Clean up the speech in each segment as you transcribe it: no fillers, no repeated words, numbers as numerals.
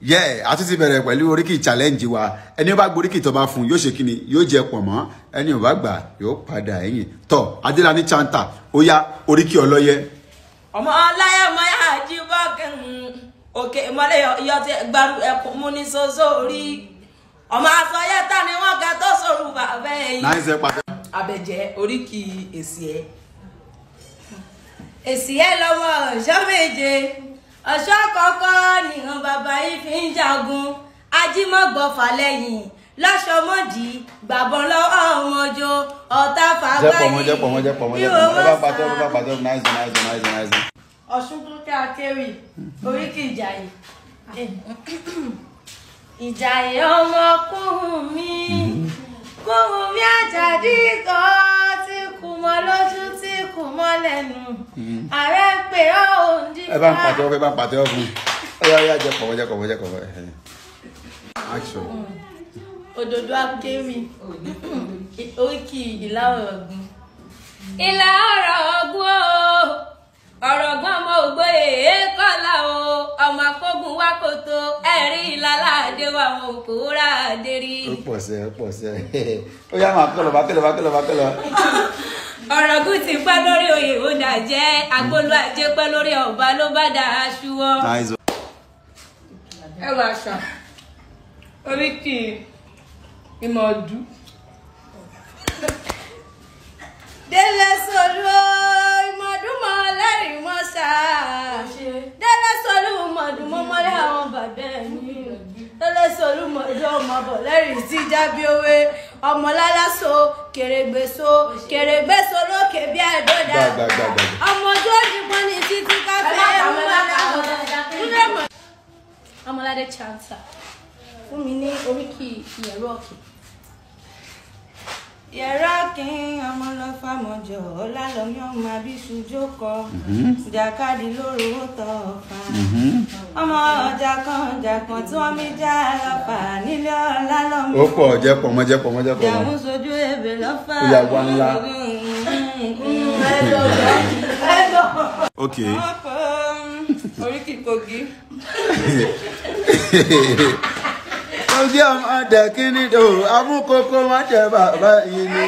Yeah, a tún ti bẹ̀rẹ̀ pẹ̀lú oríkì challenge wa. Ẹni ó bá gboríkì tó bá fún yóò ṣe kíni, yóò jẹ pọ̀ mọ́. Ẹni ò bá gbà yóò padà ẹ̀yìn. Tọ́ Adélani Chanta, ó yá oríkì ọlọ́yẹ. Ọmọ ọláyà mọ yá jí bọ́ọ̀kì òkè mọ́lẹ̀ yọ ti gbárù ẹkùn mú ní soso rí. Ọmọ àsọyẹ ta ni wọ́n ga tó sòrò bàbá ẹ̀yìn. Náà pàtó. Abẹ́jẹ́ oríkì èsì ẹ̀. Èsì ẹ̀ lọ́wọ́ ọ̀ṣọ́ méje. Ọ̀ṣọ́ kọ̀ọ̀kan nìran bàbá yìí fi ń jagun. Ajímọ̀gbọ̀fà lẹ́yìn lọ́sọmọ́dì gbàbọ̀n lọ́wọ́ ọmọjọ ọ̀tá fàgbáyé. Jẹ́ pọ̀ mọ́, jẹ́ pọ̀ mọ́, jẹ́ pọ̀ mọ́. Ẹ bá pàtó, ẹ bá pàtó, nice nice nice nice. Ọ̀ṣunkúnkẹ́ Akéwì, oríkì Ìjàyè. Ìjàyè ọmọ Kúrúnmí, Kúrúnmí Àjàdí kan tí kù mọ́ lójú tí kù mọ́ lẹ́nu. Ààrẹ pé ó ń dífá. Ẹ bá ń pàtó, ẹ bá ń pàtó fún un. Ó yá, ó yá, jẹ́ pọ̀ mọ́, jẹ́ pọ̀ mọ́, jẹ́ pọ̀ mọ́. Action. Òdòdó Akéwì, oríkì Ìlá Ọ̀ràngún. Ìlá Ọ̀ràngún o, Ọ̀ràngún ọmọ ògbóyè kọ́lá o, ọmọ akógun wá kòtò, ẹ̀rí ìlàládé wa wọn ò kó rà dé rí. Ó pọ̀ sẹ́, ó pọ̀ sẹ́. Ó yá, máa kọ́ lọ, máa kọ́ lọ, máa kọ́ lọ, máa kọ́ lọ. Ọ̀ràngún ti pẹ́ lórí oyè ó dà jẹ́, agbolú ajé pẹ́ lórí ọba ló bá dà aṣúwọ́. Ẹ wọ aṣọ oríkì Ìmọ̀ọ́dú. Délé Solú ìmọ̀ọ́dúnmọ̀ lẹ́rìí mọ́ ṣá. Délé Solú ìmọ̀ọ́dúnmọ̀ mọ́lẹ́ àwọn bàbá mi. Délé Solú ìmọ̀ọ́dún ọmọ bọ̀ lẹ́rìí sí jábíowé. Ọmọ lálásọ kèrègbèso kèrègbèso lókè bí àdódà. Ọmọ ojú òdìpọ́n ní títí káfíń ẹ̀rú. Ọmọládé Chanta fún mi ní oríkì Ìyẹ̀rú Ọ̀kìn. Ìyẹ̀rú Ọ̀kìn ọmọ lọ fàmọ̀jọ ọlálọ́mí ọmọ abisu jókòó jàkadì lóru ó tọ̀ ọ̀fà ọmọ ọjà kan ọjà kan tí wọ́n mi já lọ́fà nílé ọlálọ́mí. Ó pọ̀, jẹ́ pọ̀ mọ́, jẹ́ pọ̀ mọ́, jẹ́ pọ̀ mọ́. Jàmú sojú ebè lọ́fà. Ó yà wá ńlá. Ok. Oríkì Kogi. Ojú ọmọdé kíní o, amúkókó má jẹ bàbá yìí ni.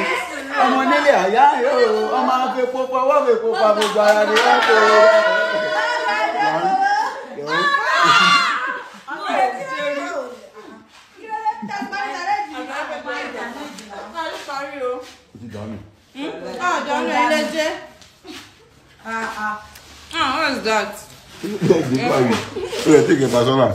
Ọmọ nílé àyá yóò, ọmọ afẹ́pọ̀ fọwọ́ fẹ́pọ̀ pa gbogbo ara ni wọ́n kó. What is that? Ó yẹ tí kì í pa sọ́nà.